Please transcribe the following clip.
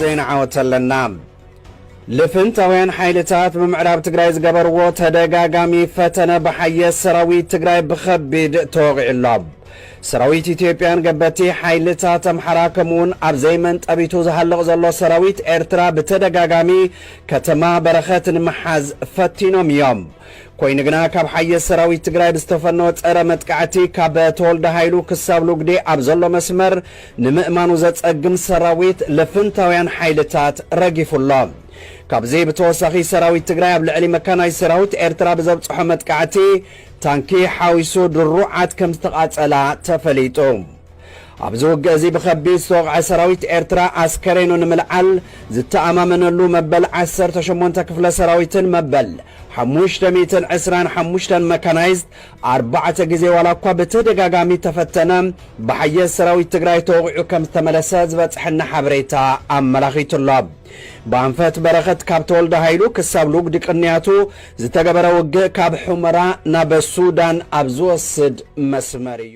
ዜና ዓወት ኣለና። ልፍንታውያን ሓይልታት ብምዕራብ ትግራይ ዝገበርዎ ተደጋጋሚ ፈተነ ብሓየት ሰራዊት ትግራይ ብኸቢድ ተወቒዑ ኣሎ። ሰራዊት ኢትዮጵያን ገበቲ ሓይልታት ኣምሓራ ከምኡውን ኣብ ዘይመንጠቢቱ ዝሃልቕ ዘሎ ሰራዊት ኤርትራ ብተደጋጋሚ ከተማ በረኸት ንምሓዝ ፈቲኖም እዮም። ኮይኑ ግና ካብ ሓየት ሰራዊት ትግራይ ብዝተፈነወ ጸረ መጥቃዕቲ ካብ ተወልደ ሃይሉ ክሳብ ሉግዴ ኣብ ዘሎ መስመር ንምእማኑ ዘጸግም ሰራዊት ልፍንታውያን ሓይልታት ረጊፉ ኣሎ። ካብዚ ብተወሳኺ ሰራዊት ትግራይ ኣብ ልዕሊ መካናይዝድ ሰራዊት ኤርትራ ብዘብጽሖ መጥቃዕቲ ታንኪ ሓዊሱ ድሩዓት ከም ዝተቓጸላ ተፈሊጡ። ኣብዚ ውግእ እዚ ብኸቢድ ዝተወቕዐ ሰራዊት ኤርትራ ኣስከሬኑ ንምልዓል ዝተኣማመነሉ መበል ዓሰርተ ሸሞንተ ክፍለ ሰራዊትን መበል ሓሙሽተ ሚእትን ዕስራን ሓሙሽተን መካናይዝድ ኣርባዕተ ግዜ ዋላ እኳ ብተደጋጋሚ ተፈተነ ብሓየት ሰራዊት ትግራይ ተወቒዑ ከም ዝተመለሰ ዝበፅሐና ሓበሬታ ኣመላኺቱ ኣሎ። ብኣንፈት በረኸት ካብ ተወልደ ሃይሉ ክሳብ ሉግዲ ቅንያቱ ዝተገበረ ውግእ ካብ ሑመራ ናብ ሱዳን ኣብ ዝወስድ መስመር እዩ።